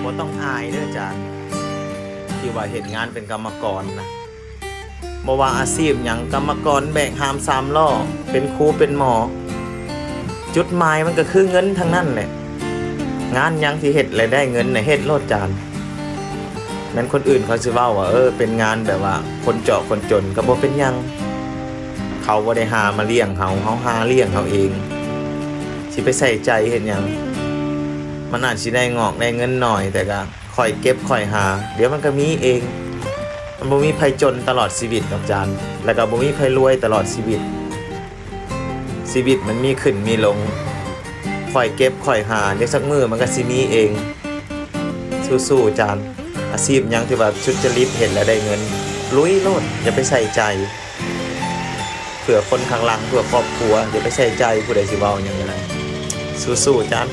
ບໍ່ຕ້ອງອາຍເດີຈານ ທີ່ວ່າເຮັດງານເປັນກຳມະກອນນະ. ບໍ່ວ່າອາຊີບຫຍັງ, ກຳມະກອນແບກຫາມສາມລໍ້, ເປັນຄູເປັນໝໍ, ຈຸດໝາຍມັນກໍຄືເງິນທັງນັ້ນແຫຼະ. ງານຫຍັງທີ່ເຮັດແລ້ວໄດ້ເງິນນະ ເຮັດໂລດຈານ. ແມ່ນຄົນອື່ນເຂົາຊິເວົ້າວ່າ ເອີ ເປັນງານແບບວ່າຄົນເຈາະຄົນຈົນ ກໍບໍ່ເປັນຫຍັງ. ເຂົາບໍ່ໄດ້ຫາມາລ້ຽງເຮົາ, ເຮົາຫາລ້ຽງເຮົາເອງ. ຊິໄປໃສ່ໃຈເຮັດຫຍັງ? ມັນອາດຊິໄດ້ງອກໄດ້ເງິນໜ້ອຍ, ແຕ່ກໍ ຂ້ອຍເກັບຂ້ອຍຫາ, ດຽວມັນກໍມີເອງ. ມັນບໍ່ມີໃຜຈົນຕະຫຼອດຊີວິດດອກຈານ, ແລ້ວກໍບໍ່ມີໃຜລວຍຕະຫຼອດຊີວິດ. ຊີວິດມັນມີຂຶ້ນມີລົງ, ຂ້ອຍເກັບຂ້ອຍຫາ, ດຽວສັກມື້ມັນກໍຊິມີເອງ. ສູ້ໆຈານ, ອາຊີບຫຍັງທີ່ວ່າສຸດຈະລິດເຮັດແລ້ວໄດ້ເງິນ, ລຸຍໂລດ, ຢ່າໄປໃສ່ໃຈ ເພື່ອຄົນຂ້າງຫຼັງ, ເພື່ອຄອບຄົວ, ຢ່າໄປໃສ່ໃຈຜູ້ໃດຊິເວົ້າຫຍັງກໍໄດ້. ສູ້ໆຈານ.